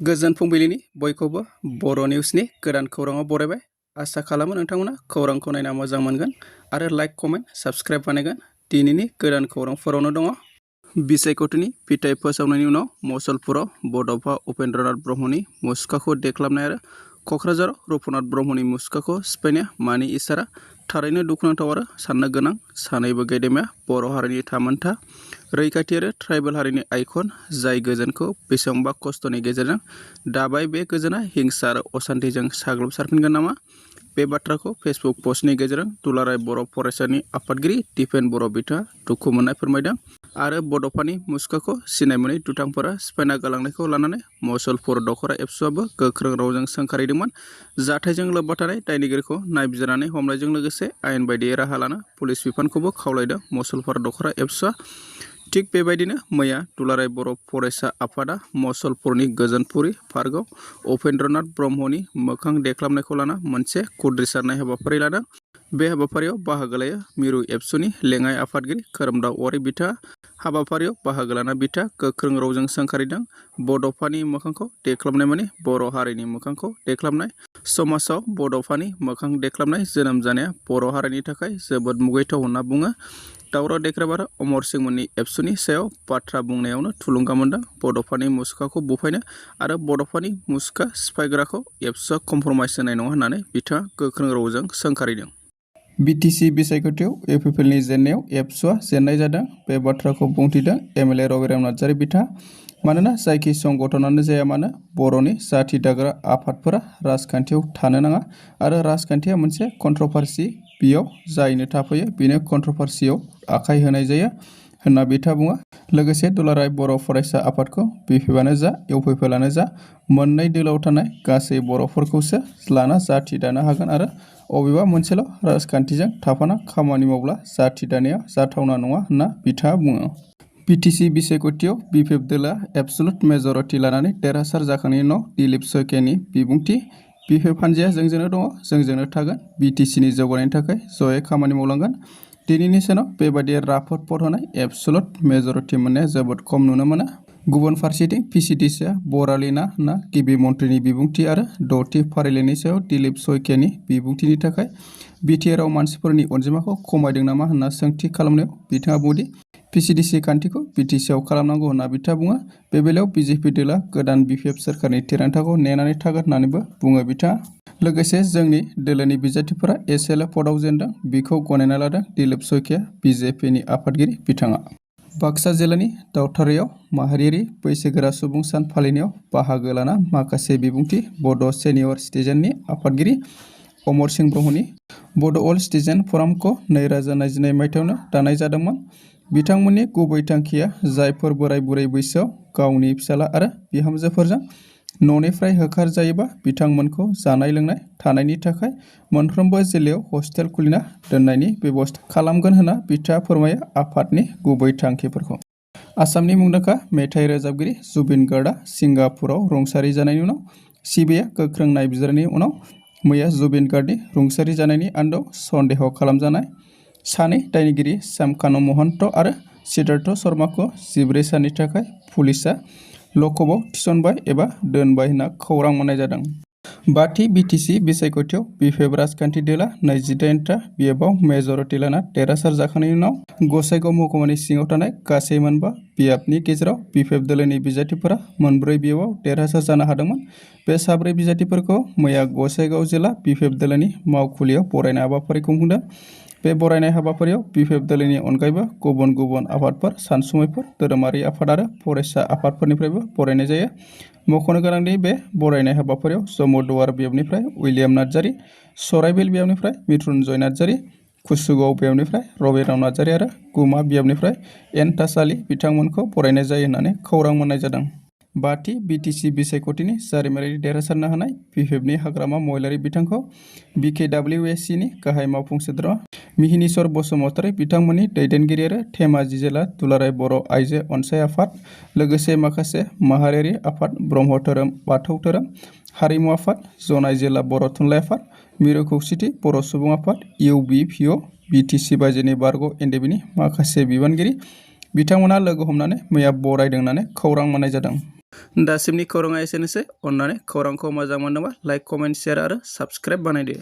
गोजोन फुंबिलिनि बयखौबो बर' निउसनि गोदान खौराङाव बरायबाय। आसा खालामो नोंथांमोना खौरांखौ नायना मोजां मोनगोन आरो लाइक कमेन्ट साबस्क्राइब बानायगोन। दिनैनि गोदान खौरांफोरावनो दङ। बिसायख'थिनि फिथाइ फोसावनायनि उनाव मुसलपुराव बड'फा उपेन्द्रनाथ ब्रह्मनि मुसुखाखौ देख्लाबनाय आरो क'क्राझाराव रुपनाथ ब्रह्मनि मुसुखाखौ सिफायनाया मानि इसारा? थारैनो दुखुनांथाव आरो साननो गोनां। सानैबो गेदेमाया बर' हारिनि थामोनथा रैखाथि आरो ट्राइबेल हारिनि आइकन, जाय गोजोनखौ बेसेबांबा खस्थ'नि गेजेरजों दाबाय। बे गोजोना हिंसा आरो असान्थिजों साग्लोबसारफिनगोन नामा? बे बाथ्राखौ फेसबुक पस्टनि गेजेरजों दुलाराय बर' फरायसानि आफादगिरि दिपेन बर' बिथाङा दुखु मोननाय फोरमायदों आरो बड'फानि मुसुखाखौ सिनाय मोनै दुथांफोरा सिफायना गालांनायखौ लानानै मुसलपुर दख'रा एबसुआबो गोख्रों रावजों सोंखारिदोंमोन। जाथायजों लोब्बा थानाय दायनिगिरिखौ नायबिजिरनानै हमनायजों लोगोसे आयेन बायदियै राहा लाना पुलिस बिफानखौबो खावलायदों मुसलपुर दख'रा एबसुआ। थिग बेबायदिनो मैया दुलाराय बर' फरायसा आफादा मुसलपुरनि गोजोनपुरि पार्कआव उपेन्द्रनाथ ब्रह्मनि मोखां देख्लाबनायखौ लाना मोनसे खुद्रिसारनाय हाबाफारि लादों। बे हाबाफारियाव बाहागो लायो मिरु एबसुनि लेङाइ आफादगिरि खोरोमदाव औवारि बिथाङा। हाबाफारियाव बाहागो लाना बिथाङा गोख्रों रावजों सोंखारिदों, बड'फानि मोखांखौ देख्लाबनाय माने बर' हारिनि मोखांखौ देख्लाबनाय। समाजाव बड'फानि मोखां देख्लाबनाय जोनोम जानाया बर' हारिनि थाखाय जोबोद मुगैथाव होनना बुङो। दावराव देख्रेब आरो अमर सिंहमोननि एबसुनि सायाव बाथ्रा बुंनायावनो थुलुंगा मोन्दों बड'फानि मुसुखाखौ बुफायनो आरो बड'फानि मुसुखा सिफायग्राखौ एबसुआ कमप्रमाइस होनाय नङा होननानै बिथाङा गोख्रों रावजों सोंखारिदों। बिटिसि बिसायख'थियाव इउपिपिएलनि जेननायाव एबसुआ जेननाय जादों। बे बाथ्राखौ बुंथिदों एमएलए रबिराम नार्जारि बिथाङा। मानोना जायखि संगठनानो जाया मानो बर'नि जाथि दाग्रा आफादफोरा राजखान्थियाव थानो नाङा आरो राजखान्थिया मोनसे कन्ट्रभार्सि, बेयाव जायनो थाफैयो बेनो कन्ट्रभार्सियाव आखाइ होनाय जायो होनना बिथाङा बुङो। लोगोसे दुलाराय बर' फरायसा आफादखौ बिपिएफआनो जा इउपिपिएलआनो जा मोननै दोलोआव थानाय गासै बर'फोरखौसो लाना जाथि दानो हागोन आरो अबेबा मोनसेल' राजखान्थिजों थाफाना खामानि मावब्ला जाथि दानाया जाथावना नङा होनना बिथाङा बुङो। बिटिसि बिसायख'थियाव बिपिएफ दोलोआ एबसुलुट मेजरिटि लानानै देरहासार जाखांनायनि उनाव दिलीप सयकियानि बिबुंथि, बिपिएफ हान्जाया जोंजोंनो दङ, जोंजोंनो थागोन, बिटिसिनि जौगानायनि थाखाय जयै खामानि मावलांगोन। दिनैनि सानाव बेबादि राफोद भट होनाय एबसुलुट मेजरिटि मोननाया जोबोद खम नुनो मोनो। गुबुन फारसेथिं पिसिडिसिआ बरालिना ना गिबि मन्थ्रिनि बिबुंथि आरो 6थि फारिलाइनि सायाव दिलीप सयकियानि बिबुंथिनि थाखाय बिटिआरआव मानसिफोरनि अनजिमाखौ खमायदों नामा होनना सोंथि खालामनायाव बिथाङा बुंदि पिसिडिसि खान्थिखौ बिटिसिआव खालामनांगौ होनना बिथाङा बुङो। बे बेलायाव बिजेपि दोलोआ गोदान बिपिएफ सोरखारनि थिरांथाखौ नेनानै थागोन होननानैबो बुङो बिथाङा। लोगोसे जोंनि दोलोनि बिजाथिफोरा एसेल' भटआव जेनदों, बेखौ गनायना लादों दिलीप सयकिया, बिजेपिनि आफादगिरि बिथाङा। बाक्सा जिल्लानि दावथारायाव माहारियारि बैसोगोरा सुबुं सान फालिनायाव बाहागो लाना माखासे बिबुंथि बड' सेनियर सिटिजेननि आफादगिरि अमर सिंह ब्रह्मनि। बड' अल सिटिजेन फरामखौ 2022 मायथाइयावनो दानाय जादोंमोन। बिथांमोननि गुबै थांखिया जायफोर बोराय बुरै बैसोआव गावनि फिसाला आरो बिहामजोफोरजों न'निफ्राय होखार जायोबा बिथांमोनखौ जानाय लोंनाय थानायनि थाखाय मोनफ्रोमबो जिल्लायाव हस्टेल खुलिना दोननायनि बेबस्था खालामगोन होनना बिथाङा फोरमायो आफादनि गुबै थांखिफोरखौ। आसामनि मुंदांखा मेथाइ रोजाबगिरि जुबिन गार्गआ सिंगापुराव रुंसारि जानायनि उनाव सिबिआइआ गोख्रों नायबिजिरनायनि उनाव मैया जुबिन गार्गनि रुंसारि जानायनि आन्दोआव सन्देह खालामजानाय सानै दायनिगिरि श्यामकानु महन्त आरो सिद्धार्थ शर्माखौ 14 साननि थाखाय पुलिसआ लकआपआव थिसनबाय एबा दोनबाय होनना खौरां मोननाय जादों। 5थि बिटिसि बिसायख'थियाव बिपिएफ राजखान्थि दोलोआ 28था बिएफआव मेजरिटि लाना देरहासार जाखांनायनि उनाव गसाइगाव महकुमानि सिङाव थानाय गासै मोनबा बिएफनि गेजेराव बिपिएफ दोलोनि बिजाथिफोरा मोनब्रै बिएफआव देरहासार जानो हादोंमोन। बे साब्रै बिजाथिफोरखौ मैया गसाइगाव जिल्ला बिपिएफ दोलोनि मावखुलियाव बरायनाय हाबाफारि खुंफुंदों। बे बरायनाय हाबाफारियाव बिपिएफ दोलोनि अनगायैबो गुबुन गुबुन आफादफोर, सानसुमैफोर, धोरोमारि आफाद आरो फरायसा आफादफोरनिफ्रायबो बरायनाय जायो। मख'नो गोनांदि बे बरायनाय हाबाफारियाव जमदुवार बिएफनिफ्राय उइलियाम नार्जारि, सराइबिल बिएफनिफ्राय मृत्युन्जय नार्जारि, कुसुगाव बिएफनिफ्राय रबिराम नार्जारि आरो गुमा बिएफनिफ्राय एन तासालि बिथांमोनखौ बरायनाय जायो होननानै खौरां मोननाय जादों। 5थि बिटिसि बिसायख'थिनि जारिमिनारि देरहासारनो हानाय बिपिएफनि हाग्रामा महिलारि बिथांखौ बिकेडब्लिउएसिनि गाहाय मावफुं सोद्रोमा मिहिनीश्वर बसुमतारी बिथांमोननि दैदेनगिरि आरो धेमाजि जिल्ला दुलाराय बर' आइजो अनसाइ आफाद, लोगोसे माखासे माहारियारि आफाद, ब्रह्म धोरोम, बाथौ धोरोम, हारिमु आफाद, जनाय जिल्ला बर' थुनलाइ आफाद, मिरु खौसेथि बर' सुबुं आफाद, इउबिपिअ, बिटिसि बायजोनि बारग' एनडिएफबिनि माखासे बिबानगिरि बिथांमोना लोगो हमनानै मैया बरायदों होननानै खौरां मोननाय जादों। दासिमनि खौराङा एसेनोसै। अन्नानै खौरांखौ मोजां मोनदोंबा लाइक, कमेन्ट, शेयार आरो साबस्क्राइब बानायदो।